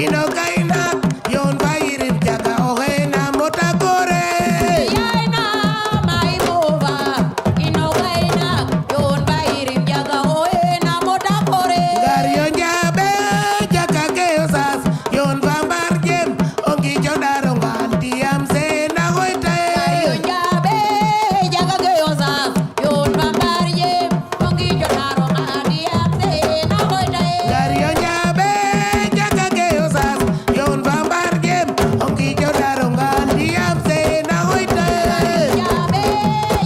ino gaina yon bayirib jaga oxena mota gore Yaina mai bova ino gaina yon bairim jaga oena moda kore gar yo njabe jaka ke osas yon bambar jem ongi jodaro ngantiyam sena hoitae Yo jabe jaga geosa yon bambarje ongi jodaro ngadi amse na hoidae gar yo njabe jaka ke osas yon bambar jem ongi jodaro ngantiyam sena hoitae jabe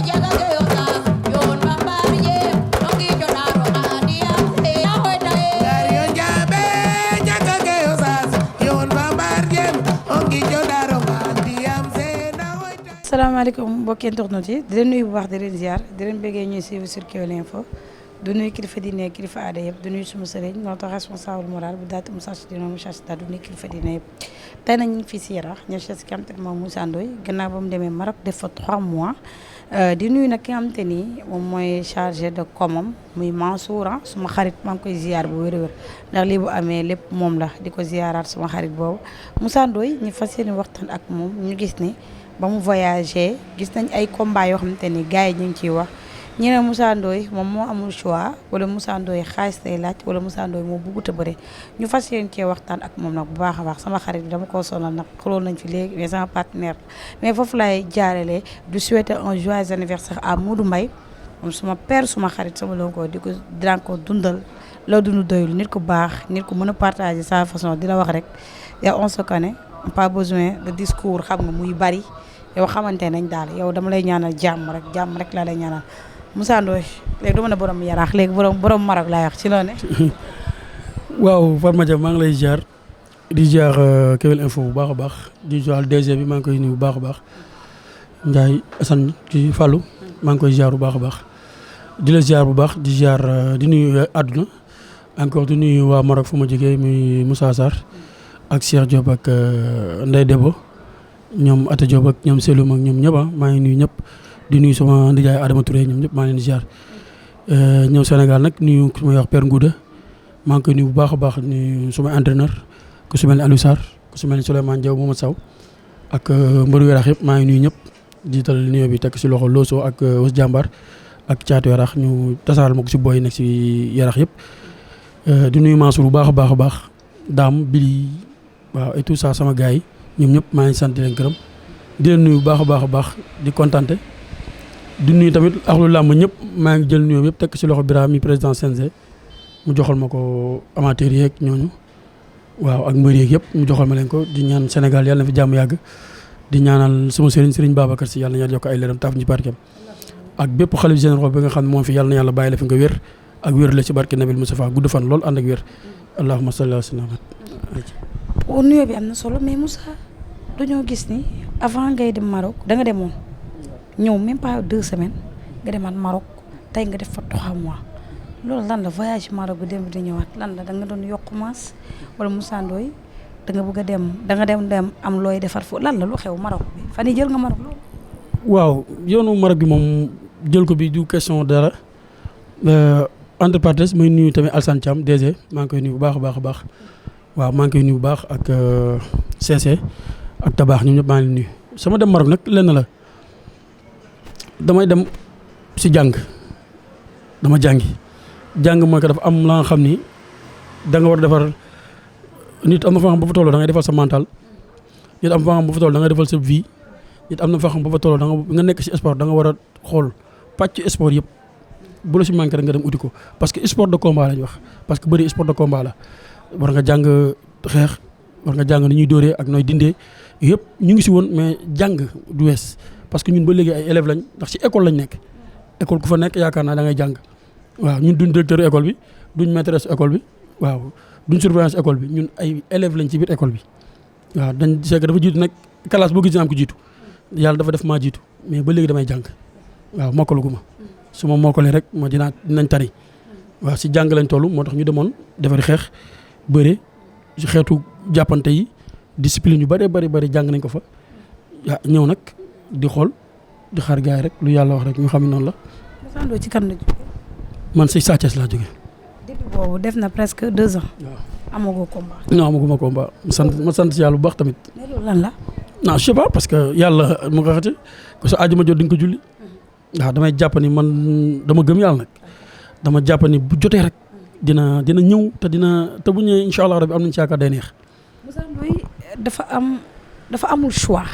jaga geosa yon bambarje ongi jodaro ngadi amse na hoidae gar yo njabe jaka ke osas yon bambar jem ongi jodaro ngantiyam sena hoitae salaamaaleykum mbokki internautes yi di leen nuyu bu baax di leen ziar di leen bëggee ñuy suivre sur Kewel Info du nuyu kilifa diine kilifa aada yëpp du nuyu suma sëriñ notre responsable moral bu daatu Moussa dina Moussa du nuyu kilifa diine yëpp tey nag ñu ngi fii si Yaraax ña si ki nga xamante ne moom Moussa Ndoye gannaaw ba mu demee Maroc def fa 3 mois di nuyu nag ki nga xamante ni moom mooy chargé de comam muy Mansour suma xarit maa ngi koy ziar bu wér-wér ndax lii bu amee lépp moom la di ko ziaraat suma xarit boobu Moussa Ndoye ñu fas yéene waxtaan ak moom ñu gis ni ba mu voyagé gis nañ ay combat yoo xamante ni gars yi ñu ngi ciy wax ñu ne Moussa Ndoye moom moo amul choix wala Moussa Ndoye xaalis lay laaj wala Moussa Ndoye moo bëggut a bëre ñu fas yéene cee waxtaan ak moom nag bu baax a baax sama xarit bi dama koo sonal nag xoloon nañ fi léegi mais sama partenaire mais foofu laay jaarale du souhaiter un joyeux anniversaire à Modou Mbaye moom suma père suma xarit sama lonko di ko dinaa ko dundal loo dund doyul nit ku baax nit ku mën a partager sa façon di la wax rek yow on se connaît pas besoin de discours xam nga muy bari yow xamante nañ daal yow dama lay ñaanal jàmm rek laa lay ñaanal Moussa Ndoye léegi du ma ne borom Yaraax léegi borom Maroc laay wax ci loo ne. waaw Fatma Dia maa ngi lay ziar di ziar Kewel Info bu baax a baax di ziar DG bi maa ngi koy nuyu bu baax a baax Ndiaye Assane ci Fallou maa ngi koy ziar bu baax a baax di la ziar bu baax di ziar di nuyu àdduna encore di nuyu waa Maroc fu ma jógee muy Moussa Sarr ak Cheikh Diop ak Ndeye Debo ñoom Ata Diop ak ñoom Seloum ak ñoom ñëpp maa ngi nuyu ñëpp di nuyu sama ndijaay Adama Touré ñoom ñëpp maa ngi leen di ziar ñëw Sénégal nag nuyu su ma wax Père Ngouda maa ngi koy nuyu bu baax a baax nuyu suma entraîneur ku su mel ni Aliou Sarr ku su mel ni Souleymane Diaw Mohamed Sow ak mbëru Yaraax yëpp maa ngi nuyu ñëpp jiital nuyoo bi tekk si loxo Loso ak Wës Jàmbaar ak Caatu Yaraax ñu tasaaral ma ko si booy nekk si Yaraax yëpp di nuyu Mansour bu baax a baax a baax Dame Bili waaw et tout ça sama gars yi ñoom ñëpp maa ngi sant di leen gërëm di leen nuyu bu baax a baax di kontante di nuyu tamit axlu làmb ñëpp maa ngi jël nuyoo yëpp tekk si loxo Birame mi président CNG mu joxal ma ko amateur yeeg ñooñu waaw ak mbër yeeg yëpp mu joxal ma leen ko di ñaan Sénégal yàlla na fi jàmm yàgg di ñaanal sama sëriñ Babacar Sy yàlla na yàlla yokk ay leeram taaf ñu ci barkeem ak bépp xalif général bi nga xam ne moom fi yàlla na yàlla bàyyi la fi nga wér ak wér la ci barke Nabil Moustapha gudd fan lool ànd ak wér allahumma salli ala sayyidina pour nuyoo bi am na solo mais Moussa dañoo gis ni avant ngay dem Maroc da nga demoon ñëw même pas 2 semaines nga demaat Maroc tey nga def fa 3 mois loolu lan la voyage Maroc bi dem di ñëwaat lan la da nga doon yokk maas wala Moussa Ndoye da nga bëgg a dem da nga dem am looy defar foofu lan la lu xew Maroc bi fan yii jël nga Maroc loolu. waaw yoonu Maroc bi moom jël ko bi du question dara entre parenthèses may nuyu tamit Alsane Thiam DG maa ngi koy nuyu bu baax a baax waaw maa ngi koy nuyu bu baax ak CC ak Tabaax ñoom ñëpp maa ngi nuyu sama dem Maroc nag lenn la damay dem si jàng dama jàng mooy que dafa am la nga xam ni da nga war a defar nit am na fa xam ba fa tolloo da ngay defal sa mental nit am fa xam ba fa tolloo da ngay defal sa vie nit am na fa xam ba fa tolloo da nga nekk si sport da nga war a xool pàcc sport yëpp bu la si manqué rek nga dem uti ko parce que sport de combat lañ wax parce que bëri sport de combat la war nga jàng xeex war nga jàng ni ñuy dóoree ak nooy dindee yëpp ñu ngi si woon mais jàng du wees parce que ñun ba léegi ay élèves lañ ndax si école lañ nekk école ku fa nekk yaakaar naa da ngay jàng waaw ñun duñ directeur école bi duñ maîtresse école bi waaw duñ surveillance école bi ñun ay élèves lañ ci biir école bi waaw dañ c'est que dafa jiitu nag classe boo gis dina am ko jiitu yàlla dafa def maa jiitu mais ba léegi damay jàng waaw mokkaluguma su ma mokkalee rek ma dinañ tari waaw si jàng lañ toll moo tax ñu demoon defari xeex bëre si xeetu jàppante yi discipline yu bari jàng nañ ko fa yaa ñëw nag di xool di xaar gars yi rek lu yàlla wax rek ñu xam ne noonu la. Moussa Ndoye ci kan la jógee. man si Sa Thiès laa jógee. depuis boobu def na presque 2 ans. waaw amagoo combat. non amaguma combat ma sant si yàlla bu baax tamit. mais loolu lan la. non je sais pas parce que yàlla mu nga xati ko sa àjjuma jot di nga ko julli waaw damay jàpp ni man dama gëm yàlla nag dama jàpp ni bu jotee rek dina ñëw te bu ñëwee incha allah rabi am nañu ci yaakaar day neex. Moussa Ndoye dafa amul choix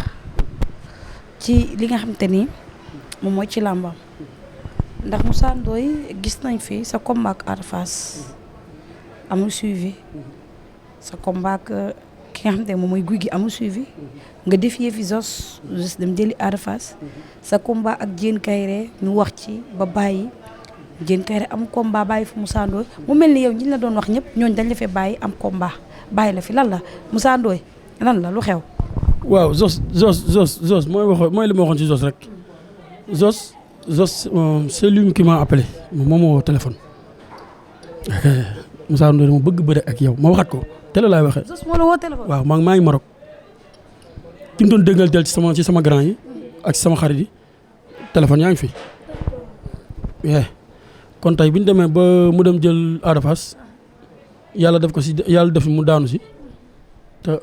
ci li nga xamante ni moom mooy ci làmbam ndax Moussa Ndoye gis nañ fi sa combat ak Ada Fass amul suivi sa combat ak ki nga xamante ne moom mooy Gouye Gui amul suivi nga défier fi Zos dem jëli Ada Fass sa combat ak Diène Kaïré ñu wax ci ba bàyyi Diène Kaïré am combat bàyyi fi Moussa Ndoye mu mel ni yow ñi la doon wax ñëpp ñooñu dañ la fee bàyyi am combat bàyyi la fi lan la Moussa Ndoye lan la lu xew. waaw Zos mooy li ma waxoon ci Zos rek Zos c'est lui qui m'a appelé moom moo téléphone Moussa Ndoye dama bëgg bëre ak yow ma waxat ko télé laay waxee. Zos moo la woo téléphone. waaw maa ngi Maroc ki mu doon déggal teel ci sama grand yi ak ci sama xarit yi téléphone yaa ngi fi. kon tey bi ñu demee ba mu dem jël Ada Fass yàlla def mu daanu si te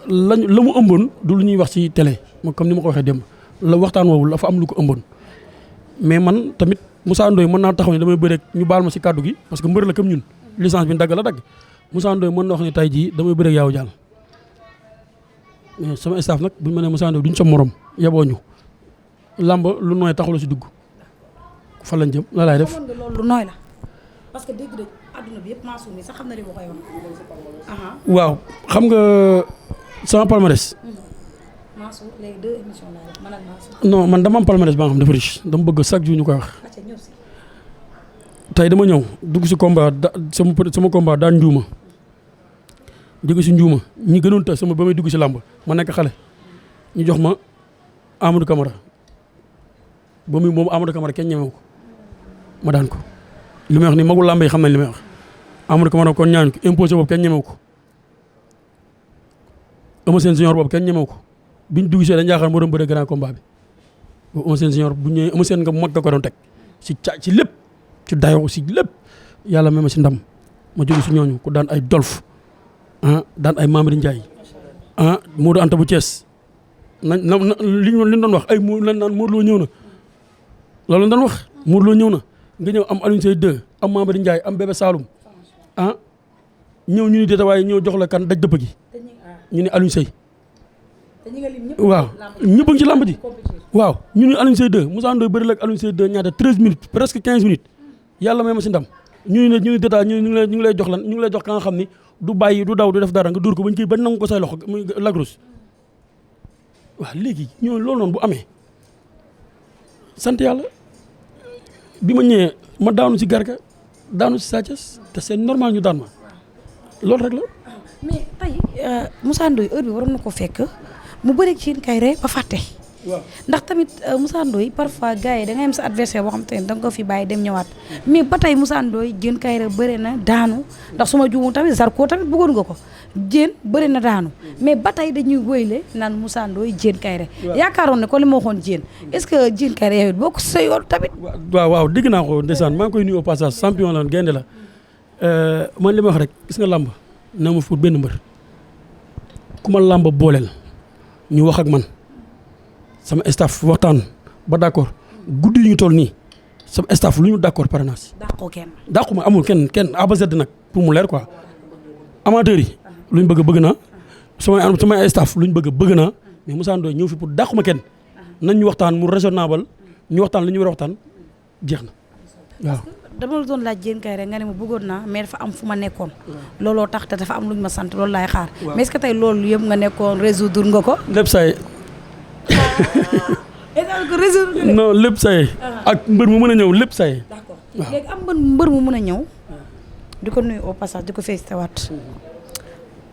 la mu ëmboon du lu ñuy wax ci télé comme ni ma ko waxee démb la waxtaan woowu dafa am lu ko ëmboon mais man tamit Moussa Ndoye mën naa taxaw ne damay bëre ñu baal ma ci kàddu gi parce que mbër la comme ñun licence bi dagg la dagg Moussa Ndoye mën na wax ne tey jii damay bëre yaaw jàll mais sama staff nag bu ñu ma nee Moussa Ndoye duñ sa morom yeboo ñu làmb lu nooy taxul si dugg fan lañ jëm la laay def. xamoon nga loolu lu nooy la parce que dégg àdduna bi yëpp Mansour mi sax xam na li ma koy wax. waaw xam nga sama palmarès. Mansour léegi 2 émissions laa def man ak Mansour. non man dama am palmarès ba nga xam dafa riche dama bëgg chaque jour ñu koy wax. tey dama ñëw dugg si combat sama combat daan njuuma jóge si njuuma ñi gënoon ta ba may dugg si làmb ma nekk xale ñu jox ma Amadou Camara ba muy moom Amadou Camara kenn ñemewu ko ma daan ko li may wax ni magul làmb yi xam nañ li may wax Amadou Camara kon ñaan ko imposé boobu kenn ñemewu ko Eumeu Sène Junior boobu kenn ñemewu ko biñ dugg see dañ yaakaar moo doon bëre grand combat bi boobu Eumeu Sène Junior bu ñëwee Eumeu Sène nga mag nga ko doon teg ci lépp ci dayoo si lépp yàlla may ma si ndam ma jóge si ñooñu ku daan ay Dolf daan ay Mamadou Ndiaye Modou Anta bu Thiès li ñu doon wax ay lan naan Modou Lo ñëw na loolu doon wax Modou Lo ñëw na nga ñëw am Alioune Seye 2 am Mamadou Ndiaye am Bébé Saloum ñëw ñu ni déeta waaye ñëw jox la kan daj dëpp gi ñu ne Alioune Seye waaw ñëpp a ngi ci làmb ji waaw ñu ne Alioune Seye 2 Moussa Ndoye bëri la ak Alioune Seye 2 ñaata 13 minutes presque 15 minutes yàlla may ma si ndam ñu ne déeta ñu ngi lay jox lan ñu ngi lay jox ka nga xam ni du bàyyi du daw du def dara nga dóor ko bañ kii ba nangu ko say loxo muy lagros waaw léegi ñoo loolu noonu bu amee sant yàlla bi ma ñëwee ma daanu si Garga daanu si Sa Thiès te c'est normal ñu daan ma loolu rek la. mais tey Moussa Ndoye heure bi waroon na ko fekk mu bëri Diène Kaïré ba fàtte. waaw ndax tamit Moussa Ndoye parfois gars yi da ngay am sa adversaire boo xam te ne da nga ko fi bàyyi dem ñëwaat mais ba tey Moussa Ndoye Diène Kaïré bëri na daanu ndax su ma juumul tamit Zarko tamit bëggoon nga ko Diène bëri na daanu mais ba tey dañuy wóyle naan Moussa Ndoye Diène Kaïré yaakaaroon ne ko li ma waxoon Diène est-ce que Diène Kaïré yow boo ko sa yoon tamit. waaw dégg naa ko ndeysaan maa ngi koy nuyu au passage champion la gaynde la man li ma wax rek gis nga làmb na ma pour benn mbër ku ma làmb booleel ñu wax ak man. sama staff waxtaan ba d'accord guddi yu ñu toll nii sama staff lu ñu d'accord pare naa si. dàqu ma amul kenn A ba Z nag pour mu leer quoi amateurs yi lu ñu bëgg naa samay staff lu ñu bëgg naa mais Moussa Ndoye ñëw fi pour dàqu ma kenn nañ ñu waxtaan mu raisonnable ñu waxtaan li ñu war a waxtaan jeex na waaw. dama la doon laaj Diène Kaïré nga ne ma bëggoon naa mais dafa am fu ma nekkoon. looloo tax te dafa am lu ñu ma sant loolu laay xaar. mais est-ce que tey loolu yëpp nga nekkoon résoudre nga ko. lépp say non lépp say ak mbër mu mën a ñëw lépp say. d'accord léegi am mbër mu mën a ñëw di ko nuyu au passage di ko félicité waat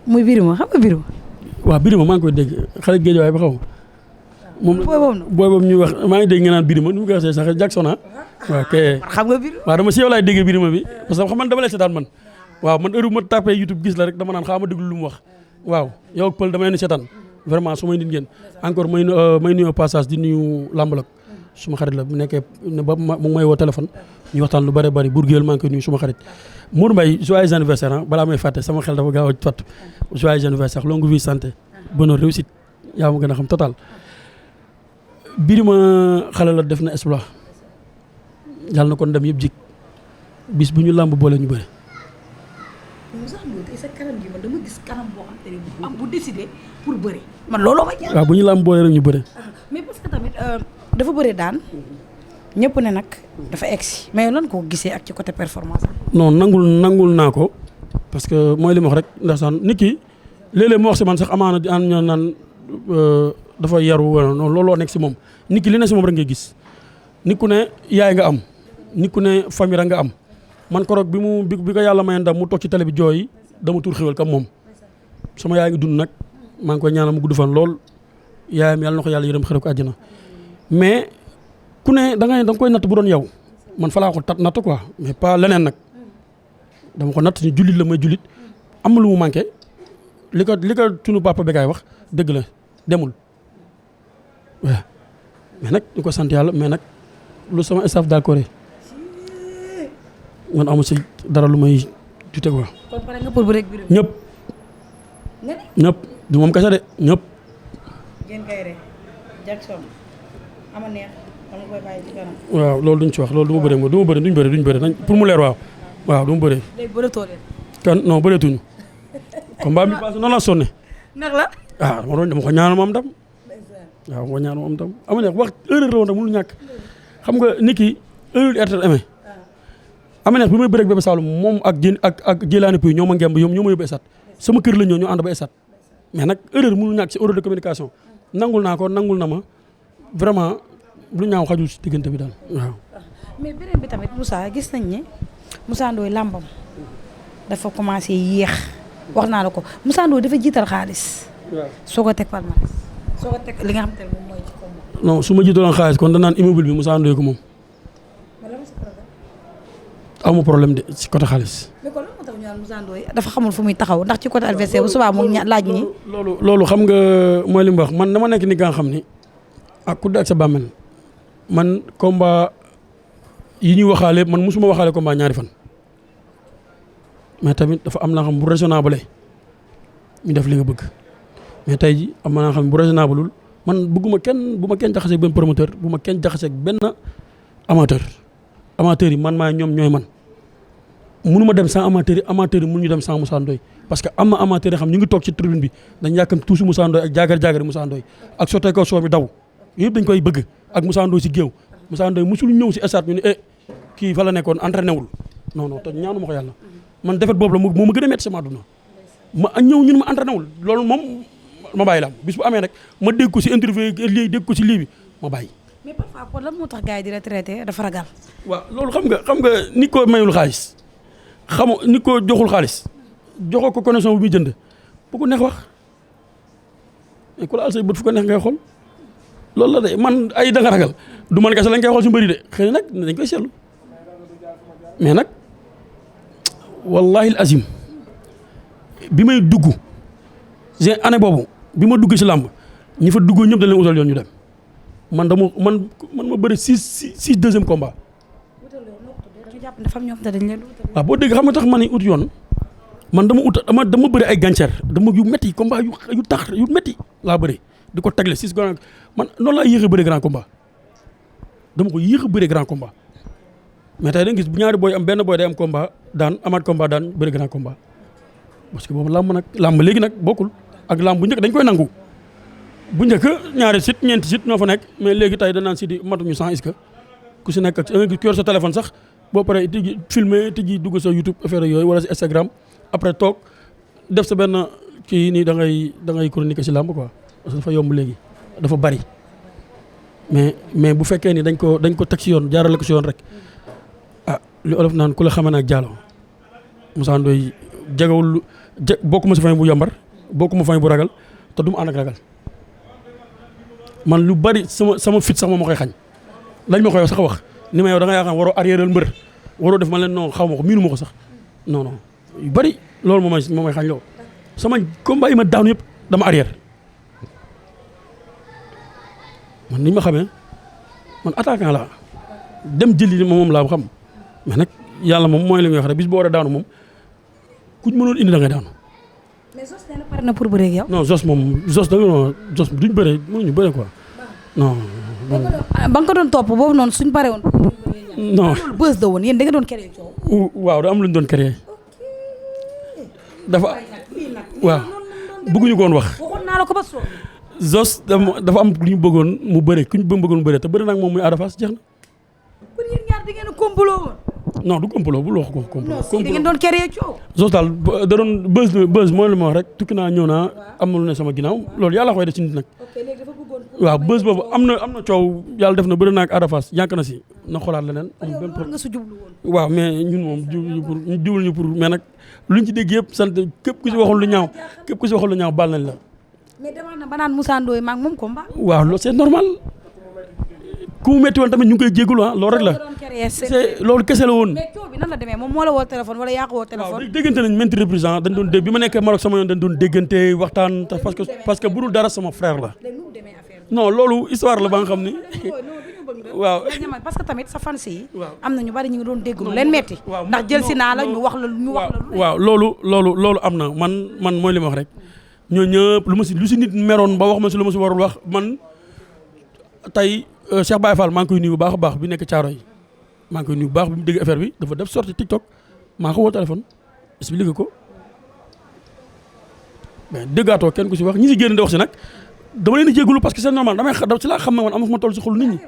muy Birima xam nga Birima. waaw Birima maa ngi koy dégg xale géej waaye ba xaw moom booy boobu ñuy wax maa ngi dégg nga naan Birima nu mu koy waxee sax Jackson waaw kay xam nga Birima waaw dama si yow laay déggee Birima bi parce que xam man dama lay seetaan man waaw man heure bu ma tapé YouTube gis la rek dama naan xaaral ma déglu lu mu wax waaw yow ak Pël dama leen seetaan vraiment su may nit ngeen encore may nuyu passage di nuyu Lambalak suma xarit la bu nekkee ba mu may woo téléphone ñu waxtaan lu bëri bëri Bourguel maa ngi koy nuyu suma xarit Mour Mbaye joyeux anniversaire ah balaa may fàtte sama xel dafa gaaw a fàtt joyeux anniversaire longue vie santé bonheur réussite yaa ma gën a xam total. Birima xale la def na exploit yàlla na kon dem yëpp jik bis bu ñu làmb boole ñu bëri. Moussa Ndoye tey sa kanam gi man dama gis kanam boo xam te ne bu am bu décidé pour bëri. man looloo ma jàpp. waaw bu ñu làmb boole rek ñu bëri. mais parce que tamit dafa bëri daan ñëpp ne nag dafa egsi mais lan ko gisee ak ci côté performance non nangul naa ko parce que mooy li ma wax rek ndaxsaan nit ki léeg-léeg mu wax si man sax amaana di ñoo naan dafa yaru wala non looloo nekk si moom nit ki li ne si moom rek ngay gis nit ku ne yaay nga am nit ku ne famille nga am man koroog bi ko yàlla may ndam mu toog ci télé bi jooy dama tur xéwal kam moom sama yaay ngi dund nag maa ngi koy ñaanal mu gudd fan lool yaayam yàlla na ko yàlla yërëm xëre ko àjjana mais ku ne da nga koy natt bu doon yow man fa laa ko natt quoi mais pas leneen nag dama ko natt ni jullit la may jullit am lu mu manqué li ko sunu papa bi kaay wax dëgg la demul waaw mais nag ñu ko sant yàlla mais nag lu sama staff d'accord man amu si dara lu may jute quoi. kon pare nga pour bu rek bi ñëpp du moom kese de ñëpp. Diène Kaïré Jackson ama neex dama koy bàyyi ci kanam. waaw loolu duñ ci wax loolu du ma bëri duñ bëri nañ pour mu leer waaw du ma bëri. léegi bëreetoo leen. kan non bëreetuñu. combat bi passé noonu la sonné. ndax la. dama ko ñaanal ma am ndam. waaw ma ko ñaanal ma am ndam ama neex wax erreur la woon rek mënul ñàkk xam nga nit ki erreur RTL amee. ama neex bi may bëreeg Bébé Saloum moom ak Jëlaani Puy ñoo ma ngemb ñoo ma yóbbu esat sama kër la ñu ànd ba esat mais nag erreur mënul ñàkk si erreur de communication nangul naa ko nangul na ma vraiment lu ñaaw xajul si diggante bi daal waaw. mais beneen bi tamit Moussa gis nañ ne Moussa Ndoye làmbam dafa commencé yéex wax naa la ko Moussa Ndoye dafa jiital xaalis. waaw soo ko teg palmarès soo ko teg li nga xam te ne moom mooy ci combat. non su ma jiitaloon xaalis kon danaan immeuble bi Moussa Ndoye ko moom. amu problème de ci côté xaalis. mais kon lan moo tax ñu naan Moussa Ndoye dafa xamul fu muy taxaw ndax ci côté adversaire bu subaa mu laaj ñi. loolu xam nga mooy li mu wax man dama nekk ni nga xam ni ak ku ak sa bàmmeel man combat yi ñuy waxaale man musuma waxaale combat ñaari fan mais tamit dafa am naa xam bu raisonnable ñu def li nga bëgg mais tey ji am naa xam bu raisonnable man bëgguma kenn bu ma kenn jaxaseeg benn promoteur bu ma kenn jaxaseeg benn amateur yi man maa ñoom ñooy man mënuma dem sans amateur yi mënuñu dem sans Moussa Ndoye parce que am na amateur yi xam ñu ngi toog ci tribune bi dañ yàkkam tuusi Moussa Ndoye ak jaagar Moussa Ndoye ak sottee ko soo mi daw yëpp dañ koy bëgg ak Moussa Ndoye si géew Moussa Ndoye musul ñëw si stade ñu ne kii fa la nekkoon entraîné wul non te ñaanu ma ko yàlla man defet boobu la moo ma gën a métti sama àdduna ma ñëw ñun ma entraîné wul loolu moom ma bàyyi la am bis bu amee rek ma dégg ko si interview lii dégg ko si lii bi ma bàyyi. mais parfois kon lan moo tax gars yi di retraité dafa ragal. waaw loolu xam nga ni ko mayul xaalis ni ko joxul xaalis joxoo ko connexion bu muy jënd bu ko neex wax mais ku la al say bët fu ko neex ngay xool loolu la de man ay da nga ragal du man kese lañ koy xool si mbëri de xëy na nag dañ koy seetlu mais nag wallahi azim bi may dugg année boobu bi ma dugg si làmb ñi fa duggoo ñëpp dañ leen utal yoon ñu dem man ma bëri six deuxième combat. waaw boo dégg xam nga tax ma ne ut yoon man dama bëri ay gàncax dama yu métti combat yu tax yu métti laa bëri di ko tegle 6 grand man noonu laa yéex a bëri grand combat dama ko yéex a bëri grand combat mais tey da nga gis bu ñaari booy am benn booy day am combat daan amaat combat daan bëri grand combat parce que boobu làmb léegi nag bokkul ak làmb bu njëkk dañ koy nangu bu njëkk ñaari site ñeenti site ñoo fa nekk mais léegi tey danaan si di matuñu 100 est-ce que ku si nekk ak ku yor sa téléphone sax boo paree tijji filmé tijji dugg sa YouTube affaire yooyu wala si Instagram après toog def sa benn kii nii da ngay chronique si làmb quoi parce que dafa yomb léegi dafa bari mais bu fekkee ni dañ ko teg si yoon jaarale ko si yoon rek ah li olof naan ku la xamee ak jaalo Moussa Ndoye jegewul bokkuma si famille bu yombar bokkuma famille bu ragal te du ma ànd ak ragal man lu bari sama fit sax moom ma koy xañ lañ ma koy sax wax ni ma yow da nga yaakaar waroo arrièreal mbër waroo def ma leen non xaw ma ko miinu ma ko sax non yu bari loolu moo may xañ loo sama combat yi ma daanu yëpp dama arrière man ni ma xamee man attaquant laa dem jëli moom laa xam mais nag yàlla moom mooy li nga wax rek bis boo war a daanu moom ku ñu mënoon indi da ngay daanu. mais Zoss nee na pare na pour bëre ak yow. non Zoss moom Zoss da nga non Zoss duñ bëre mënuñu bëre quoi non. ba nga ko doon topp boobu noonu suñ paree woon. non loolu bës da woon yéen da nga doon créé coow. waaw da am lu ñu doon créé dafa waaw bëgguñu ko woon wax. waxoon naa la ko ba soo. Zoss dafa am lu ñu bëggoon mu bëre ku ñu bëggoon mu bëre te bëre nag moom muy Ada Fass jeex na. kon yéen ñaar da ngeen a complot woon. non du complot bul wax ko complot. non si da ngeen doon créé coow. Zoss daal da doon bës mooy lu ma wax rek tukki naa ñëw naa am na lu ne sama ginnaaw loolu yàlla koy def ci nit nag. ok léegi dafa bëggoon. waaw bës boobu am na coow yàlla def na bëri naa ak Ada Fass yànk na si na xoolaat leneen. yow loolu nga su jublu woon. waaw mais ñun moom jublu ñu pour mais nag luñ ci dégg yëpp sant képp ku si waxoon lu ñaaw képp ku si waxoon lu ñaaw baal nañ la. mais demal na ba naan Moussa Ndoye maag moom combat. waaw loolu c'est normal ku mu métti woon tamit ñu ngi koy jégalu loolu rek la. c'est loolu kese la woon. mais coow bi nan la demee moom moo la woo téléphone wala yaa ko woo téléphone. waaw déggante nañ maintes reprises dañ doon dégg bi ma nekkee Maroc sama yoon dañ doon déggante waxtaan parce que bu dul dara sama frère la. non loolu histoire la ba nga xam ni. waaw parce que tamit sa fans yi. am na ñu bari ñu ngi doon dégg lu leen metti ndax jël si naa la ñu wax la waaw loolu am na man mooy li ma wax rek ñoo ñëpp lu si nit meroon ba wax ma si lu ma si warul wax man tey Cheikh Baye Fall maa ngi koy nuyu bu baax a baax bi nekk Thiaroye yi maa ngi koy nuyu bu baax bi mu dégg affaire bi dafa def sorti TikTok maa ko woo téléphone expliqué ko mais déggaatoo kenn ku si wax ñi si génn di wax si nag dama leen di jégalu parce que c'est normal si laa xam ne man am fu ma toll si xolu nit ñi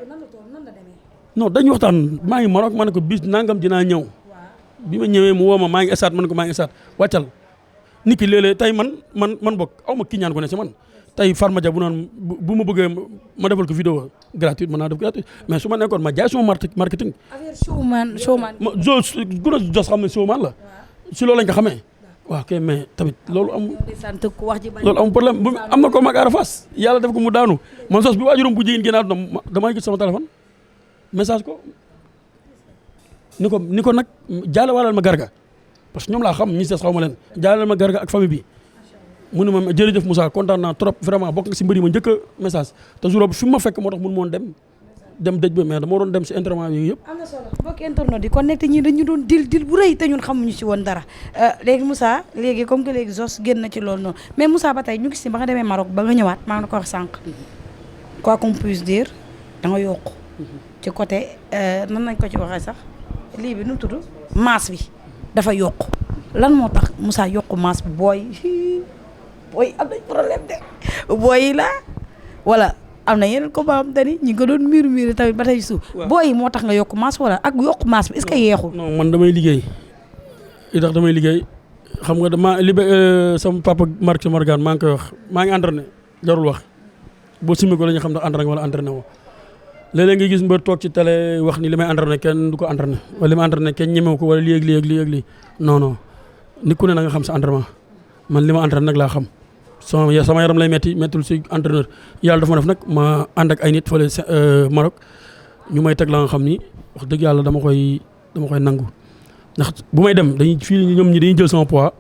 non dañu waxtaan maa ngi Maroc ma ne ko bis nangam dinaa ñëw bi ma ñëwee mu woo ma maa ngi estaat ma ne ko maa ngi estaat wàccal nit ki léeg-léeg tey man bokk aw ma kii ñaan ko ne si man tey Farma Dia bu noonu bu ma bëggee ma defal ko vidéo gratuite mën naa def gratuite mais su ma nekkoon ma jaay sama marketing. showman. Zoss gën a Zoss xam ne showman la si loolu lañ ko xamee waaw kay mais tamit loolu am problème bu am na ko mag Ada Fass yàlla def ko mu daanu man Zoss bi waajuram bu jigéen génnaat na damay gis sama téléphone message ko ni ko nag jaale waalal ma Garga parce que ñoom laa xam ñi des xaw ma leen jaaleel ma Garga ak famille bi mu ne ma jërëjëf Moussa kontaan naa trop vraiment bokk nga si mbëri ma njëkk a message te jour boobu fi ma fekk moo tax mun moon dem dëj ba mais dama doon dem si entraînement yi yëpp. am na solo mbokki internet yi kon nekk ñii dañu doon dil bu rëy te ñun xamuñu si woon dara léegi Moussa léegi comme que léegi Zoss génn na ci loolu noonu mais Moussa ba tey ñu gis ni ba nga demee Maroc ba nga ñëwaat maa ngi la ko wax sànq quoi qu'on puisse dire da nga yokku ci côté nan nañ ko ci waxee sax lii bi nu mu tudd masse bi dafa yokku lan moo tax Moussa yokku masse bi booy am nañ problème de booy yi la wala am na yeneen combat am tani ñi nga doon miir tamit ba tey suuf booy yi moo tax nga yokk masse wala ak yokk masse bi est-ce que yeexul. non man damay liggéey li tax damay liggéey xam nga dama sama papa Marc Morgan maa ngi koy wax maa ngi entraîné jarul wax boo simee ko la ñu xam ne entraîné wala entraîné woo léeg-léeg nga gis mbër toog ci télé wax ni li may entraîné kenn du ko entraîné wala li may entraîné kenn ñemewu ko wala lii ak lii non nit ku ne na nga xam sa entraînement man li ma entraîné nag laa xam sama yaram lay mettul si entraîneur yàlla dafa ma def nag ma ànd ak ay nit fële Maroc ñu may teg la nga xam ni wax dëgg yàlla dama koy nangu ndax bu may dem ñoom ñi dañuy jël sama poids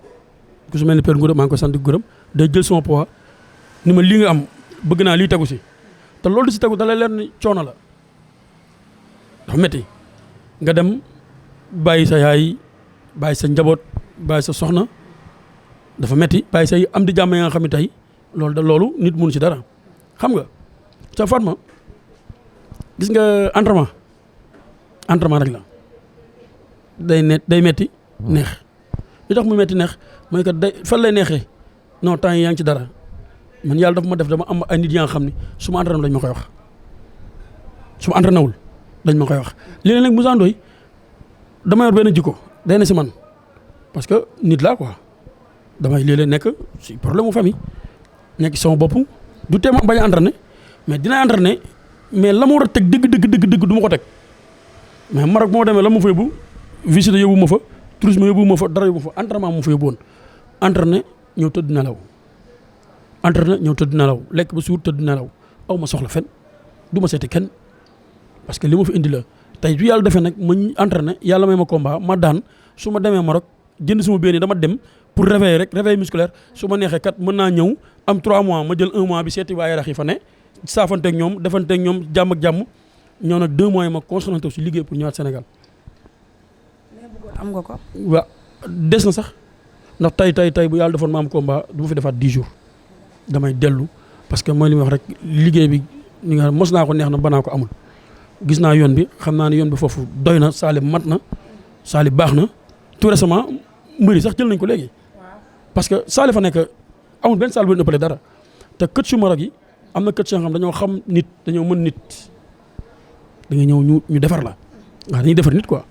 ku su mel ni Père Ngouda maa ngi koy sant di gërëm day jël sama poids ni ma lii nga am bëgg naa lii tegu si te loolu di si tegu da lay leer ni coono la dafa métti nga dem bàyyi sa yaay bàyyi sa njaboot bàyyi sa soxna dafa métti bàyyi say am di jàmm yi nga xam ne tey loolu nit mënu ci dara xam nga sa Fatma gis nga entraînement rek la day metti neex li tax mu metti neex mooy que fan lay neexee non temps yi yaa ngi ci dara man yàlla dafa ma def dama am ay nit yi nga xam ne su ma entraîné dañ ma koy wax su ma entraîné wul dañ ma koy wax léeg-léeg nag Moussa Ndoye dama yor benn jikko day na si man parce que nit laa quoi damay léeg-léeg nekk si problème mu famille nekk sama bopp du teem bañ a entraîné mais dina entraîné mais la ma war a teg dëgg du ma ko teg mais Maroc moo demee la ma fa yóbbu visite yóbbu ma fa tourisme yóbbu ma fa dara yóbbu ma fa entraînement mu fa yóbbu woon entraîné ñëw tëdd nelaw lekk ba suur tëdd nelaw aw ma soxla fen du ma seeti kenn parce que li ma fi indi la tey su yàlla defee nag ma entraîné yàlla may ma combat ma daan su ma demee Maroc jënd suma benn dama dem pour réveil musculaire su ma neexee kat mën naa ñëw am 3 mois ma jël 1 mois bi seeti waa Yarax yi fa ne saafanteeg ñoom defanteeg ñoom jàmm ak jàmm ñëw nag 2 mois yi ma concentré si liggéey pour ñëwaat Sénégal. am nga ko. waaw des na sax ndax tey bu yàlla defoon ma am combat du ma fi defaat 10 jours damay dellu parce que mooy li ma wax rek liggéey bi ni nga mos naa ko neex na banaa ko amul. gis naa yoon bi xam naa ne yoon bi foofu doy na saali mat na saali baax na tout récemment mbëri sax jël nañ ko léegi. parce que saali fa nekk amul benn saal bu leen ëppale dara te kët su Maroc yi am na kët yoo xam dañoo xam nit dañoo mën nit da nga ñëw ñu defar la waaw dañuy defar nit quoi.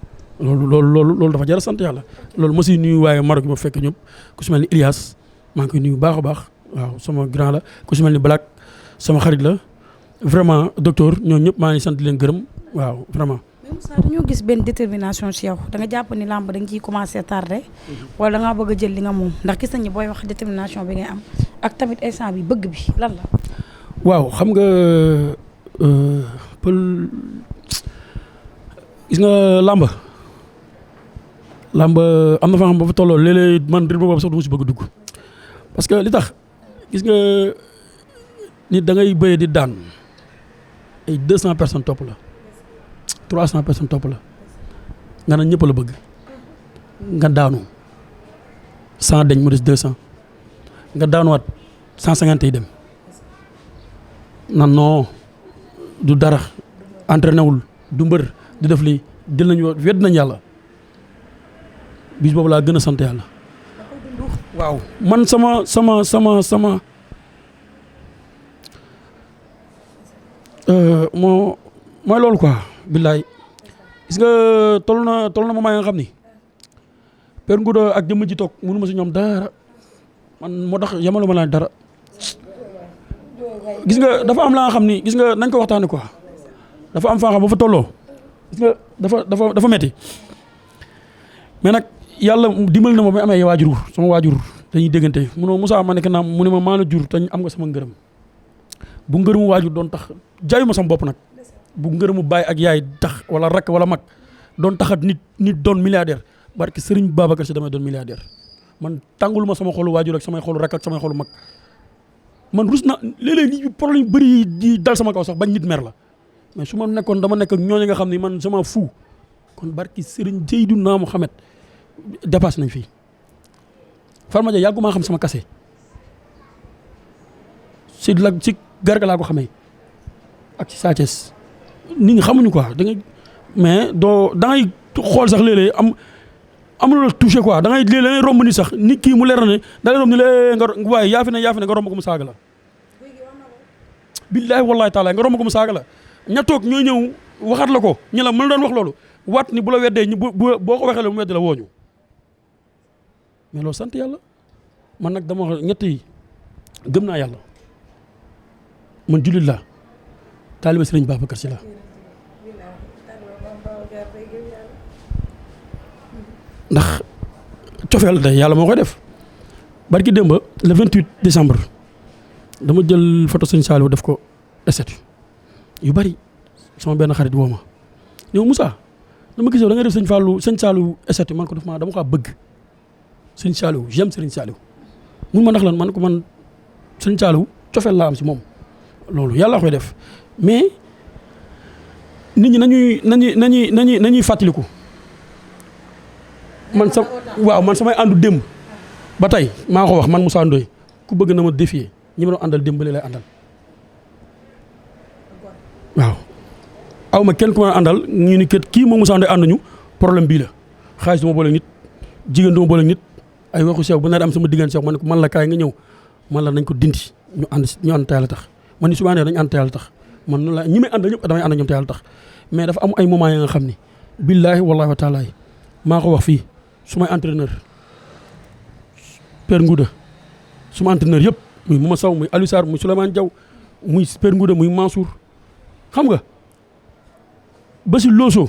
loolu dafa jar a sant yàlla loolu ma siy nuyu waaye Maroc yi ma fekk ñëpp ku si mel ni Ilias maa ngi koy nuyu baax a baax waaw sama grand la ku si mel ni Black sama xarit la vraiment docteur ñooñu ñëpp maa ngi sant leen gërëm waaw vraiment. mais Moussa dañoo gis benn détermination ci yow da nga jàpp ni làmb da nga ciy commencé tardé wala da ngaa bëgg a jël li nga moom ndax gis nañu booy wax détermination bi ngay am ak tamit instant bi bëgg bi lan la. waaw xam nga pël gis nga làmb am na fa xam ba fa tolloo léeg-léeg man rythme boobu sax du ma si bëgg dugg parce que li tax gis nga nit da ngay bëre di daan ay 200 personnes topp la 300 personnes topp la nga ne ñëpp la bëgg nga daanu 100 dañ mu des 200 nga daanuwaat 150 yi dem nan non du dara entraîné wul du mbër du def lii jël nañu wedd nañ yàlla. bis boobu laa gën a sant yàlla waaw man sama mooy loolu quoi billaay gis nga toll na moment nga xam ni Père Ngouda ak jëmm ji toog mënu ma si ñoom dara man moo tax yamalu ma laa dara gis nga dafa am la nga xam ni gis nga nañ ko waxtaane quoi dafa am faa xam ba fa tolloo gis nga dafa metti mais nag yàlla dimbali na ma ba amee waajur sama waajur dañuy déggante munoo Moussa ma nekk naam mu ne ma maa la jur te am nga sama ngërëm bu ngërëmu waajur doon tax jaayuma sama bopp nag bu ngërëmu baay ak yaay tax wala rakk wala mag doon taxat nit doon milliardaire barke Serigne Babacar Si damay doon milliardaire man tàngul ma sama xolu waajur ak samay xolu rakk ak samay xolu mag man rus na léeg-léeg li problème yu bëri di dal sama kaw sax bañ nit mer la mais su ma nekkoon dama nekk ak ñooñu nga xam ne man sama fou kon barke Serigne Seydina Mohamed dépassé nañ fii Farma Dia yàggu maa xam sama kase si Garga laa ko xamee ak ci Sa Thiès nit ñi xamuñu quoi da ngay mais da ngay xool sax léeg-léeg am lu la touché quoi da ngay léeg-léeg da ngay romb ni sax nit kii mu leer na ne da ngay romb ni lee nga waaye yaa fi ne nga romb ko mu saaga la. billaahi wallaahi taala nga romb ko mu saaga la ña toog ñooy ñëw waxaat la ko ñu la mën doon wax loolu waat ni bu la weddee boo ko waxee la mu wedd la wooñu mais loolu sant yàlla man nag dama wax ñett yi gëm naa yàlla man jullit laa taaliba Sëriñ Babacar Si la ndax cofeel day yàlla moo koy def barki démb le 28 décembre dama jël photo Sëñ Saliou def ko statut yu bari sama benn xarit woo ma ñëw Moussa dama gis yow da ngay def Sëñ Saliou statut man ko def ma dama ko bëgg Sëñ Saliou j'aime Sëriñ Saliou mun ma ndax lan man ko man Sëñ Saliou cofeel laa am si moom loolu yàlla koy def mais nit ñi nañuy fàttaliku man samay àndu démb ba tey maa ko wax man Moussa Ndoye ku bëgg na ma défier ñi ma doon àndal démb ba lay àndal waaw aw ma kenn ku ma àndal ñu ni kii moom Moussa Ndoye ànduñu problème bii la xaalis du ma boole nit jigéen du ma boole nit ay waxu sew bu nar am sama diggante sew ma ne ko man la kaay nga ñëw man la nañ ko dindi ñu ànd te yàlla tax man ni su ma nee dañu ànd te yàlla tax man noonu la ñi may àndal ñëpp damay ànd ñoom te yàlla tax mais dafa am ay moments ya nga xam ni billaahi wallaahi wa taala maa ko wax fii su may entraîneur Père Ngouda su ma entraîneur yëpp muy Mouma Sow muy Aliou Sarr muy Souleymane Diaw muy Père Ngouda muy Mansour xam nga ba si loosoo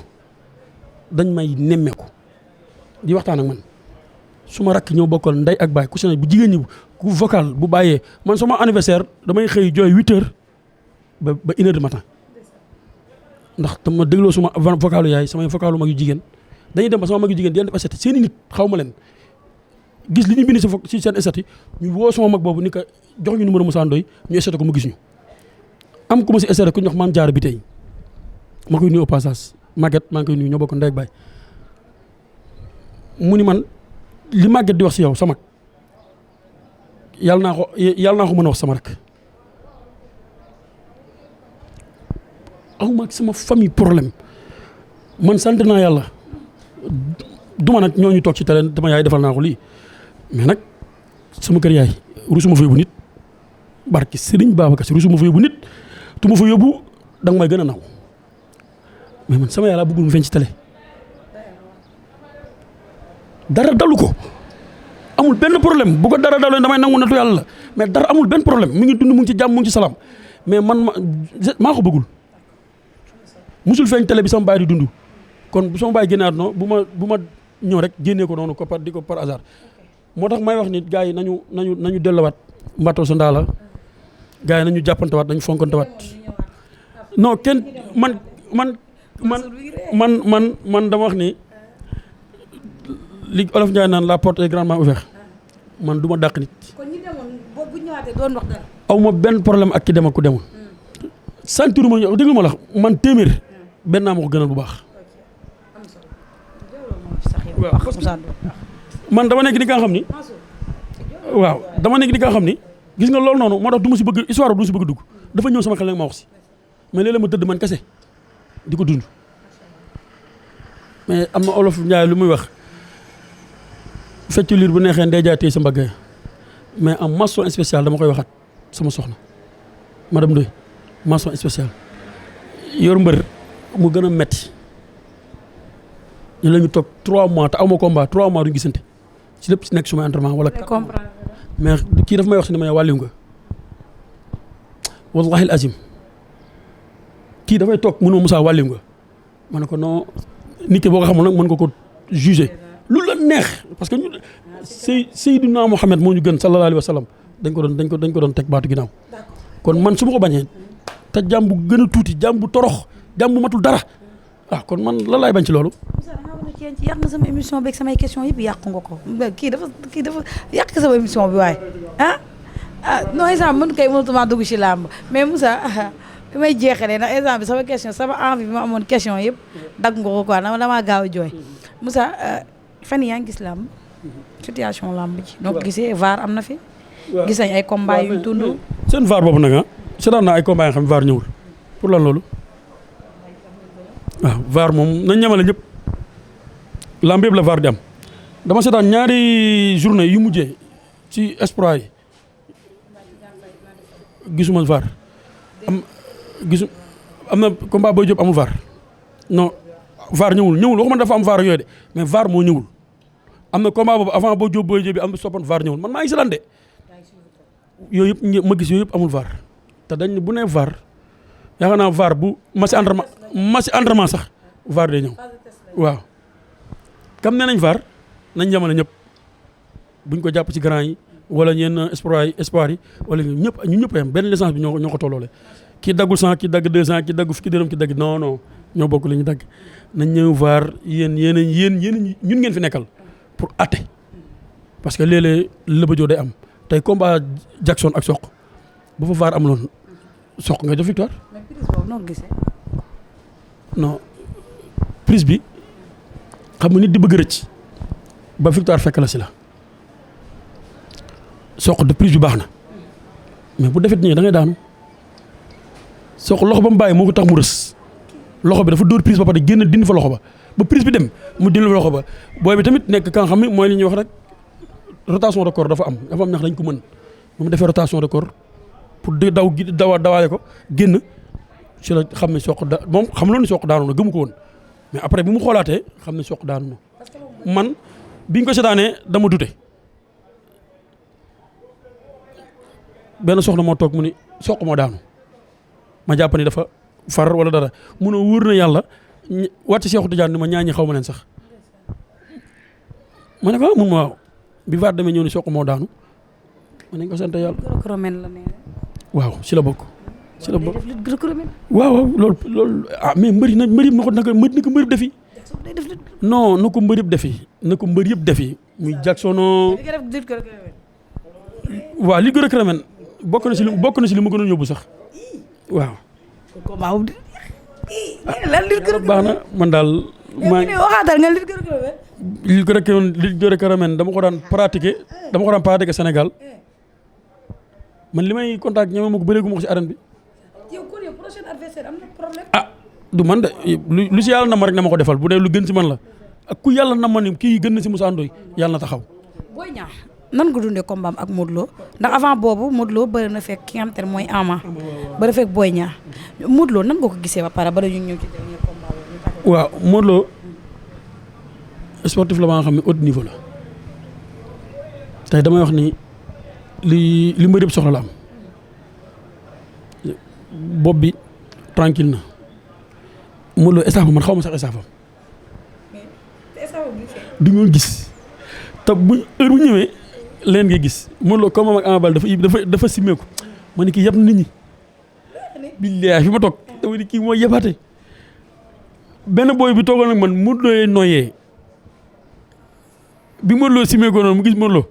dañ may nemmeeku di waxtaan ak man su ma rakk ñëw bokkal ndey ak baay ku si ne bu jigéen ñi ku vocal bu bàyyee man sama anniversaire damay xëy jooy 8 heures ba 1 heure du matin ndax dama dégloo suma vocalu yaay samay vocalu mag yu jigéen dañuy dem ba sama mag yu jigéen di leen def esthète seeni nit xaw ma leen gis li ñu bind si seen esthète ñu woo sama mag boobu ni ko jox ñu numéro Moussa Ndoye ñu esthète ko mu gis ñu am ku ma si esthète ku ñu wax Maam Jaara bi tey ma koy nuyu au passage Maguette maa ngi koy nuyu ñoo bokk ndey ak baay mu ni man li màgget di wax si yow sama yàlla naa ko mën a wax sama rek awma ak sama famille problème man sant naa yàlla duma nag ñooñu toog ci télé dama yaay defal naa ko lii mais nag sama kër yaay rusuma fa yóbbu nit barki Sëriñ Babacar Si rusuma fa yóbbu nit tu ma fa yóbbu da nga may gën a naw mais man sama yàlla bëggul mu feeñ ci télé dara dalu ko amul benn problème bu ko dara dalu damay nangu natu yàlla la mais dara amul benn problème mu ngi dund mu ngi ci jàmm mu ngi ci salaam mais man maa ko bëggul musul feeñ télé bi sama baay di dund kon bu sama baay génnaat noonu bu ma ñëw rek génnee ko noonu ko par hasard moo tax may wax nit gars yi nañu delluwaat mbattoo sa ndaa la gars yi nañu jàppantewaat nañu fonkantewaat non kenn man dama wax ni li olof Ndiaye naan la porte est grandement ouverte man du ma dàq nit. kon ñi demoon bu ñëwaatee doon wax dara. aw ma benn problème ak ki dem ak ku demul. santiru ma déglu ma la man téeméer benn naa ma ko gënal bu baax. man dama nekk di nga xam ni. waaw dama nekk di nga xam ni gis nga loolu noonu moo tax du ma si bëgg histoire du ma si bëgg dugg dafa ñëw sama xel nag ma wax si mais léeg-léeg ma tëdd man kese di ko dund mais am na olof Njaay lu muy wax fecc liir bu neexee ndey jaay téye sa mbagg mais en mention spéciale dama koy waxaat sama soxna madame Ndoye mention spéciale yor mbër mu gën a metti ñu la ñu toog 3 mois te aw ma combat 3 mois duñu gisante ci lépp ci nekk suma entraînement wala mais kii daf may wax si ne ma wàlliw nga wallahi al azim kii dafay toog mënoo Moussa wàlliw nga ma ne ko non nit ki boo ko xamul nag mën nga ko juger lu la neex parce que ñu Seydina Mohamed moo ñu gën sallallahu alayhi wa sallam dañ ko doon teg baatu ginnaaw kon man su ma ko bañee te jàmm bu gën a tuuti jàmm bu torox jàmm bu matul dara kon man lan laay bañ ci loolu. yàq nga sama émission beeg samay question yëpp yàqu nga ko kii dafa yàq sama émission bi waaye non exemple man kay mënatuma dugg ci làmb mais Moussa fi may jeexalee ndax exemple bi sama question sama envie bi ma amoon question yëpp dagg nga ko quoi damaa gaaw a jooy Moussa fan yaa ngi gis làmb situation làmb ji donc gisee VAR am na fi gis nañ ay combat yu tund seen VAR boobu nag seetaan naa ay combat yoo xam ne VAR ñëwul pour lan loolu waaw VAR moom nañ ñamale ñëpp lamb yëpp la VAR di am dama seetaan ñaari journée yu mujjee ci espoir yi gisuma VAR am na combat Boy Diop amul VAR non VAR ñëwul waxuma dafa am VAR yooyu de mais VAR moo ñëwul am na combat boobu avant Boy Diop bi am soppan VAR ñëwul man maa ngi seetaan de yooyu yëpp ma gis yooyu yëpp amul VAR te dañ bu nee VAR yaakaar naa VAR bu match entraînement sax VAR day ñëw waaw kam nee nañ VAR nañ jamale ñëpp buñ ko jàpp ci grand yi wala ñenn espoir yi wala ñun ñëpp yam benn licence bi ñoo ko tolloole kii daggul 100 kii dagg 200 kii dagg fukki dërëm kii dagg non ñoo bokk li ñu dagg nañ ñëw VAR yéen ñun ngeen fi nekkal pour atte parce que léeg-léeg lëbëjoo day am tey combat Jackson ak Sokh bu fa VAR amuloon Sokh nga def victoire. mais prise boobu noo gisee. non prise bi xam nga nit di bëgg rëcc ba victoire fekk la si la Sokh de prise bi baax na mais bu defet ñëwee da ngay daanu Sokh loxo ba mu bàyyi moo ko tax mu rës loxo bi dafa dóor prise ba pare génn dindi fa loxo ba prise bi dem mu dindi fa loxo ba booy bi tamit nekk ka nga xam ne mooy li ñuy wax rek rotation de corps dafa am ñax dañ ko mën bu mu defee rotation de corps pour di dawaale ko génn ci la xam ne Sokh moom xam loolu ni Sokh daanu na gëmu ko woon mais après bi mu xoolaatee xam ne Sokh daanu na man biñ ko seetaanee dama dute benn soxna moo toog mu ni Sokh moo daanu ma jàpp ni dafa far wala dara mun a wóor na yàlla wàcc Cheikh Tidiane ni ma ñaañi xaw ma leen sax ma ne ko mun ma waaw bi VAR demee ñëw ni Sokh moo daanu ma nañ ko sant yàlla waaw si la bokk waaw loolu mais mbëri na ko mbër defi non na ko mbër yëpp defi muy Jacksono waaw li gërë kramen bokk na si li ma gënoon yóbbu sax waaw lan lit gërë baax na man daal waxaatal nga lit gërë li gréco-romaine dama ko daan pratiquer Sénégal man li may contact ñeme ma ko bëreegu ma ko ci arène bi. yow kon yow prochain adversaire am na problème. du man de lu si yàlla na ma rek na ma ko defal bu dee lu gën si man la ak ku yàlla na ma ni kii gën na si Moussa Ndoye yàlla na taxaw. Boy Niang nan nga dundee combat am ak Modou Lo ndax avant boobu Modou Lo bëri na fekk ki nga xam te ne mooy Ama bëri fekk Boy Niang Modou Lo nan nga ko gisee ba pare ba ñu ñëw ci dernier combat boobu. waaw Modou Lo sportif la ba nga xam ne haut niveau la tey damay wax ni li mbër yëpp soxla la am bopp bi tranquille na Modou Lo estafam man xaw ma sax estafam du ñu gis te bu heure bu ñëwee leen ngay gis Modou Lo comme ak Ama Baldé dafa simmeeku ma ni kii yab na nit ñi billahi fi ma toog dama ni kii mooy yabaate benn booy bi toogoon ak man Modou Lo noyyee bi Modou Lo simmeekoo noonu mu gis Modou Lo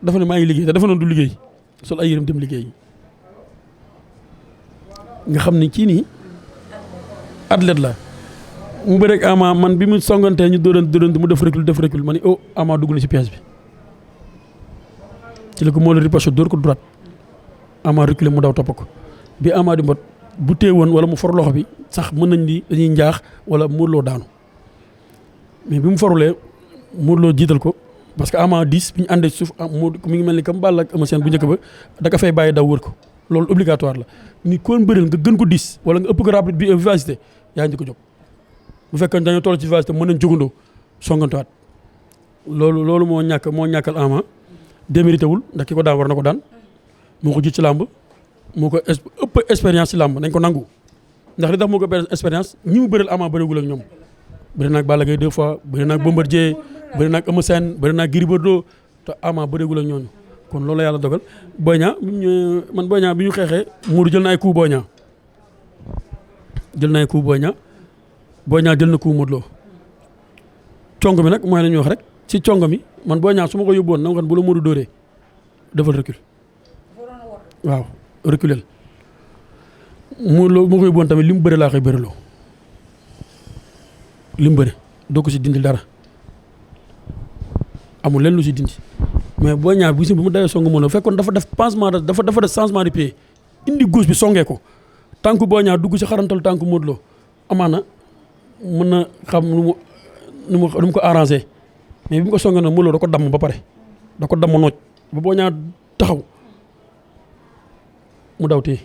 dafa ne maa ngi liggéey te dafa noonu du liggéey sol ay yërëm dem liggéey nga xam ni kii nii athlète la mu bëre ak Ama man bi mu songantee ñu dóorante mu def recul ma ni Ama dugg na ci pièce bi ci la ko moo la riposte dóor ko droite Ama reculé mu daw topp ko bi Ama di mbot bu tee woon wala mu for loxo bi sax mën nañ di dañuy njaax wala Modou Lo daanu mais bi mu forulee Modou Lo jiital ko parce que Ama 10 bi ñu àndee suuf mi ngi mel ni comme Balla ak Eumeu Sène bu njëkk ba da ka fay bàyyi daw wër ko loolu obligatoire la ni koon bëreel nga gën ko 10 wala nga ëpp ko rapide bi vivacité yaa ngi ko jóg bu fekkee dañoo toll ci vivacité mën nañ jógandoo songantuwaat loolu moo ñàkkal Ama démérité wul ndax ki ko daan war na ko daan moo ko jiit ci làmb moo ko ëpp expérience ci làmb nañ ko nangu ndax li tax moo ko ëpp expérience ñi mu bëreel Ama bëreegul ak ñoom bëri naag Balla Gaye 2 fois bëri naag Bombardier bëri naag Eumeu Sène bëri naag Gris Bordeaux te Ama bëreegul ak ñooñu kon loolu yàlla dogal Boy Niang Boy Niang bi ñu xeexee Modou jël na ay coup Boy Niang jël na coup Modou Lo cong mi nag mooy la ñuy wax rek ci cong mi man Boy Niang su ma ko yóbbuwoon na nga xam bu la Modou dóoree defal recul waaw reculel Modou Lo ma ko yóbbuwoon tamit li mu bëri laa koy bëriloo li mu bëri doo ko si dindi dara amul lenn lu si dindi mais Boy Niang bu mu dawee song Modou Lo fekkoon dafa def pansement dafa def changement de pied indi gauche bi songee ko tànku Boy Niang dugg si xarantal tànku Modou Lo amaana mën na xam nu mu ko arrangé mais bi mu ko songee nag Modou Lo da ko damm ba pare da ko damm nooj ba Boy Niang taxaw mu daw tee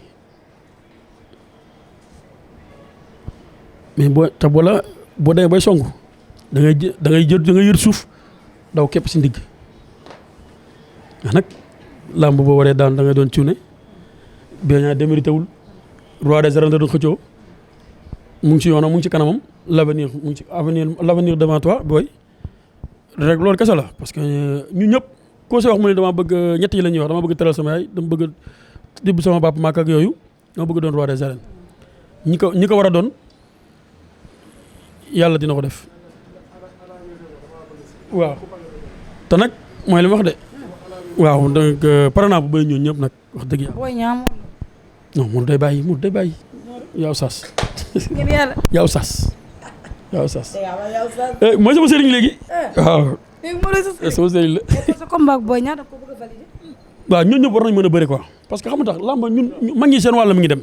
mais boo demee bay song da ngay yër suuf daw képp si ndigg ndax nag làmb boo waree daan da ngay doon cuune Boy Niang démérité wul roi des arènes da doon xëccoo mu ngi ci yoonam mu ngi ci kanamam l'avenir mu ngi ci l'avenir devant toi booy rek loolu kese la parce que ñun ñëpp koo si wax mu ne dama bëgg ñett yi la ñuy wax dama bëgg teral sama yaay dama bëgg dibb sama papa maak ak yooyu dama bëgg doon roi des arènes ñi ko war a doon yàlla dina ko def waaw te nag mooy li ma wax de waaw donc pare naa bu bëri ñooñu ñëpp nag wax dëgg yàlla. Boy Niang non Modou day bàyyi yow sas yow sas mooy sama sëriñ léegi waaw sama sëriñ la sa combat ak Boy Niang da ko bëgg a valider. waaw ñun ñëpp war nañ mën a bëri quoi parce que xam nga tax làmb ñun mag ñi seen wàll mi ngi dem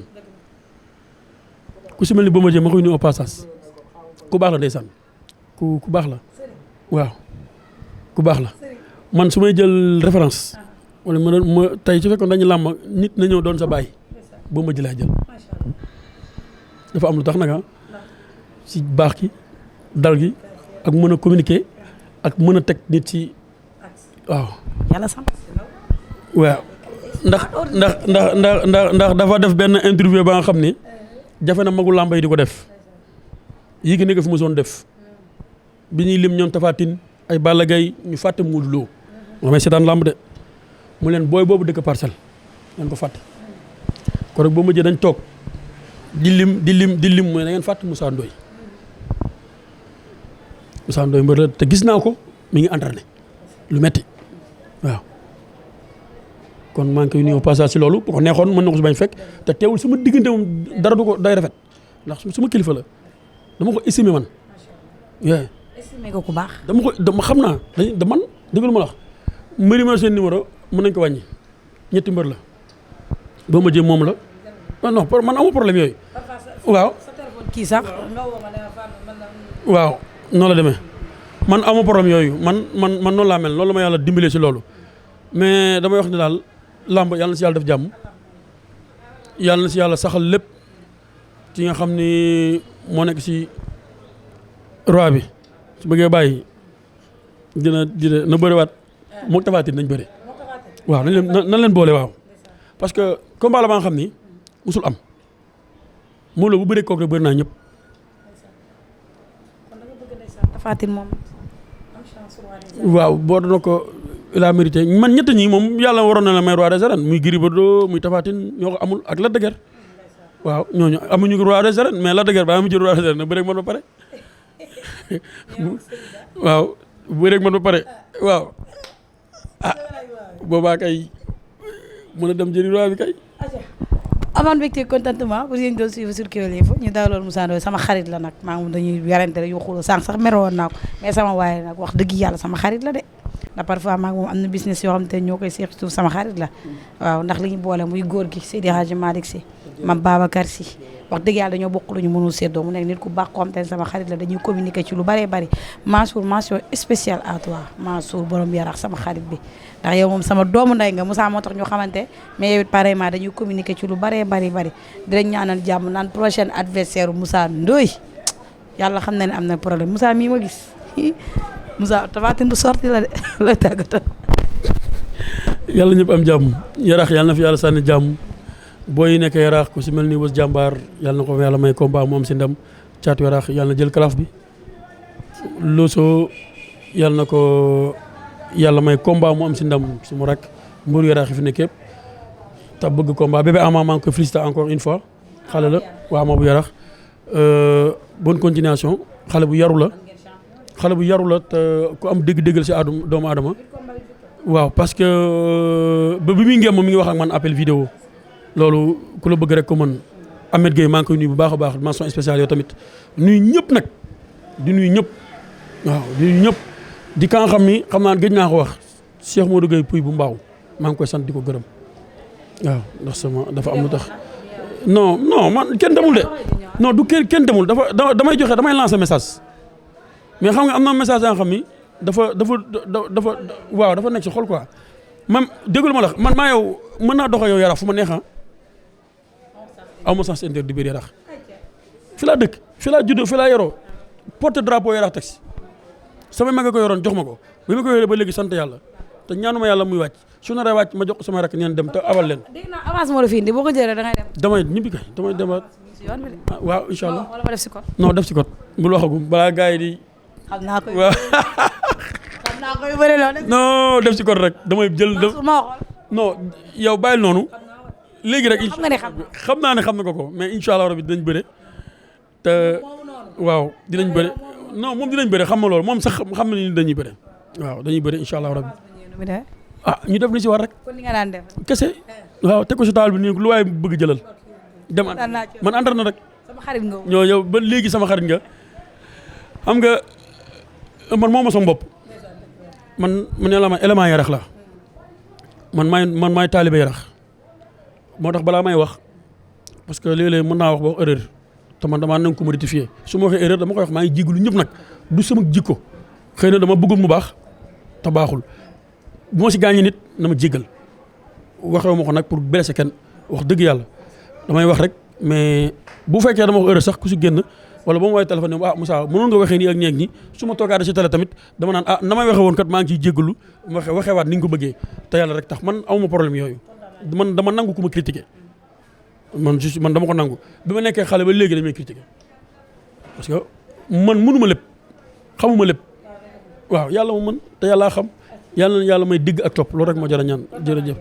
ku si mel ni Bombardier ma koy nuyu au passage ku baax la ndeysaan ku baax la waaw ku baax la man su may jël référence wala ma tey su fekkoon dañu làmb nit na ñëw doon sa baay Bombardier laa jël dafa am lu tax nag si baax gi dal gi ak mën a communiquer ak mën a teg nit ci waaw. yàlla sant. waaw ndax dafa def benn interview ba nga xam ni jafe na magu làmba yi di ko def yi gi nekk fi mosoon def bi ñuy lim ñoom Tapha Tine ay Balla Gaye ñu fàtte Modou Lo ma may seetaan làmb de mu leen booy boobu dëkk Parcelles ngeen ko fàtte kon rek boo ma jee dañ toog di lim mooy na ngeen fàtte Moussa Ndoye mbër la te gis naa ko mi ngi entraîné lu metti waaw kon maa ngi koy nuyu passage ci loolu bu ko neexoon mën na ko si bañ fekk te teewul sama diggante moom dara du ko day rafet ndax suma kilifa la dama ko estimé man estimé nga ku baax. dama xam naa da man dëgg lu ma la wax mbëri ma seen numéro mën nañ ko wàññi ñetti mbër la boo ma jëm moom la non man amoo problème yooyu. waaw kii sax. waaw noonu la demee man amoo problème yooyu man noonu laa mel loolu la ma yàlla dimbalee si loolu mais damay wax ne daal làmb yàlla na si yàlla def jàmm yàlla na si yàlla saxal lépp ci nga xam ni moo nekk si roi bi su bëggee bàyyi dina na bëriwaat moo tafaatin nañ bëri waaw nañ leen boole waaw parce que combat la ba nga xam ni musul am moo la bu bëree kooku rek bëri naa ñëpp. Tafatin moom waaw boo doon ko il a mérité man ñett ñi moom yàlla waroon na la may roi des arènes muy Gris Bordeaux muy Tafatin ñoo ko amul ak Lac de Guiers waaw ñooñu amuñu roi des arènes mais Lac de Guiers ba amuñu roi des arènes na bëri ak man ba pare waaw bëri ak man ba pare waaw ah boobaa kay mën a dem jëri roi bi kay. amoon mbégte contentement pour yéen doon suivre sur Kewel Info ñu daawloon Moussa Ndoye sama xarit la nag maa ngi dañuy werante rek yu xuloo sànq sax meroon naa ko mais sama waaye nag wax dëgg yàlla sama xarit la de ndax parfois maa ngi moom am na business yoo xam te ñoo koy seeq suuf sama xarit la waaw ndax li ñu boole muy góor gi Seydi Hadji Malick Sy Mame Babacar Sy wax dëgg yàlla dañoo bokk lu ñu mënul séddoo mu nekk nit ku baax ko xam te ne sama xarit la dañuy communiquer ci lu bëree bëri Mansour mention spéciale à toi Mansour borom yarax sama xarit bi ndax yow moom sama doomu nday nga Moussa moo tax ñu xamante mais yow it pareillement dañuy communiquer ci lu bëree bëri dinañ ñaanal jàmm naan prochain adversaire Moussa Ndoye yàlla xam na ne am na problème Moussa mii ma gis Moussa Tafatin du sorti la de lay tàggatoo. yàlla ñëpp am jàmm yarax yàlla na fi yàlla sànni jàmm booy yi nekk yaraax ku si mel ni was jàmbaar yàlla na ko yàlla may combat mu am si ndam caatu yaraax yàlla na jël kalaaf bi Loso yàlla na ko yàlla may combat mu am si ndam su mu rak mburu yaraax yi fi nekk yëpp te bëgg combat bébé ama maa ngi koy félicité encore une fois xale la waa ama bu yaraax bonne continuation xale bu yaru la te ku am dégg-déggal si doomu aadama waaw parce que ba bi muy ngéem mi ngi wax ak man appel vidéo loolu ku la bëgg rek ko mën Ahmed Gueye maa ngi koy nuyu bu baax a baax mention spéciale yow tamit nuyu ñëpp nag di nuyu ñëpp waaw di nuyu ñëpp di ka nga xam ni xam naa gëj naa ko wax Cheikh Modou Gueye Pouy bu mbaaw maa ngi koy sant di ko gërëm waaw ndax sama dafa am lu tax non man kenn demul de non du kenn demul damay joxe damay lancer message mais xam nga am na message yoo xam ni dafa waaw dafa nekk si xol quoi man déggul ma la man maa yow mën naa doxee yow Yarax fu ma neex aw ma sens interdit di biir Yarax fi laa dëkk fi laa juddoo fi laa yoroo porte drapeau Yarax taxi sama mag ko yoroon jox ma ko bi ma ko yoree ba léegi sant yàlla te ñaanuma yàlla muy wàcc su naree wàcc ma jox ko sama rakk ñeen dem te abal leen. dégg naa avance moo la fi indi boo ko jëlee da ngay dem. damay ñibbi kay damay demaat. waaw incha allah wala ma def si code. non def si code bul waxagum balaa gars yi di. xam naa koy waaw. xam naa koy bëri loolu. non def si code rek damay jël. ma non yow bàyyil noonu. léegi rek xam nga ne xam naa ne xam na ko mais incha allah rabi dinañ bëre te waaw dinañ bëre non moom dinañ bëre xam nga loolu moom sax xam na ni dañuy bëre waaw dañuy bëre incha allah rabi ah ñu def ni si war rek. kon ni nga daan def. kese waaw teg ko si taal bi nii lu waaye bëgg jëlal. dem man àndal na rek. sama xarit nga ñoo yow ba léegi sama xarit nga xam nga man moo ma sama bopp man élément Yarax la man maay taalibe Yarax moo tax balaa may wax parce que léeg-léeg mën naa wax ba wax erreur te man damaa nangu ko ma rectifier su ma waxee erreur dama koy wax maa ngi jégalu ñëpp nag du sama jikko xëy na dama bëggul mu baax te baaxul bu ma si gaañee nit na ma jégal waxewu ma ko nag pour blesser kenn wax dëgg yàlla damay wax rek mais bu fekkee dama wax erreur sax ku si génn wala ba mu woowee téléphone ne ah Moussa mënoon nga waxee nii ak nii ak nii su ma toogaatee si télé tamit dama naan na may waxee woon kat maa ngi ciy jégalu waxewaat ni nga ko bëggee te yàlla rek tax man awma problème yooyu man dama nangu ku ma critiquer man dama ko nangu bi ma nekkee xale ba léegi dañ may critiquer parce que man mënuma lépp xamuma lépp waaw yàlla ma mën te yàllaa xam yàlla may digg ak topp loolu rek moo jar a ñaan jërëjëf.